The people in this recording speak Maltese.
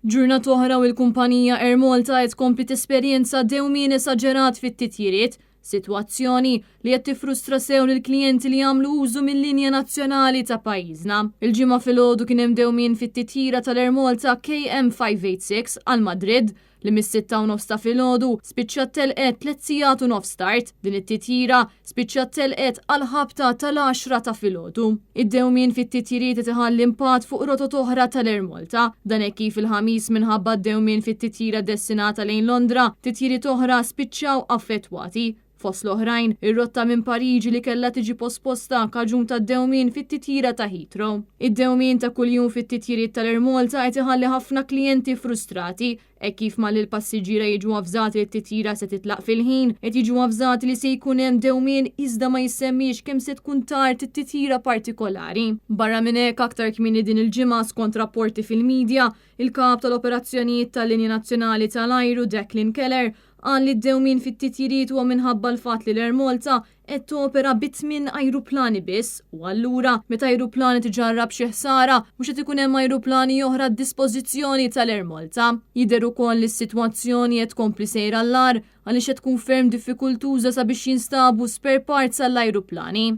Ġurnata oħra u l-kumpanija Air Malta qed tkompli tesperjenza dewmien esaġerat fit-titjiriet, sitwazzjoni li qed tiffrustra sew lill-klijenti li jagħmlu użu mil-linja nazzjonali ta' pajjiżna. Il-Ġimgħa filgħodu kien hemm dewmien fit-titjira tal-Air Malta KM586 għal Madrid li mis-6:30 ta' filgħodu spiċċat telqet 3 sigħat u nofs tard. Din it-titjira spiċċat telqet għal ħabta tal-10 ta' filgħodu. Id-dewmien fit-titjiriet qed iħalli impatt fuq rotot oħra tal-Air Malta. Dan hekk kif il-Ħamis, minħabba d-dewmien fit-titjira destinata lejn Londra, titjiriet oħra spiċċaw affettwati. Fost l-oħrajn, ir-rotta minn Pariġi li kellha tiġi posposta kaġun ta' dewmien fit-titjira ta' Heathrow. Id-dewmien ta' kuljum fit-titjiriet tal-Air Malta qed iħalli ħafna klijenti frustrati e kif malli l-passiġġiera jiġu avżati li t-titjira se titlaq fil-ħin, qed jiġu avżati li se jkun hemm dewmien, iżda ma jissemmix kemm se tkun tard it-titjira partikolari. Barra minn hekk, aktar kmieni din il-ġimgħa, skont rapporti fil-medja, il-kap tal-operazzjonijiet tal-Linja Nazzjonali tal-Ajru, Declan Keller, qal li d-dewmien fit-titjiriet huwa minħabba l-fatt li l-Air Malta qed topera bi tmien ajruplani biss u allura meta ajruplani tiġarrab xi ħsara, mhux qed ikun hemm ajruplani oħra d-dispożizzjoni tal-Air Malta. Jidher ukoll li s-sitwazzjoni qed tkompli sejra għall-agħar għaliex qed tkun ferm diffikultuża sabiex jinstabu spare parts għall-ajruplani.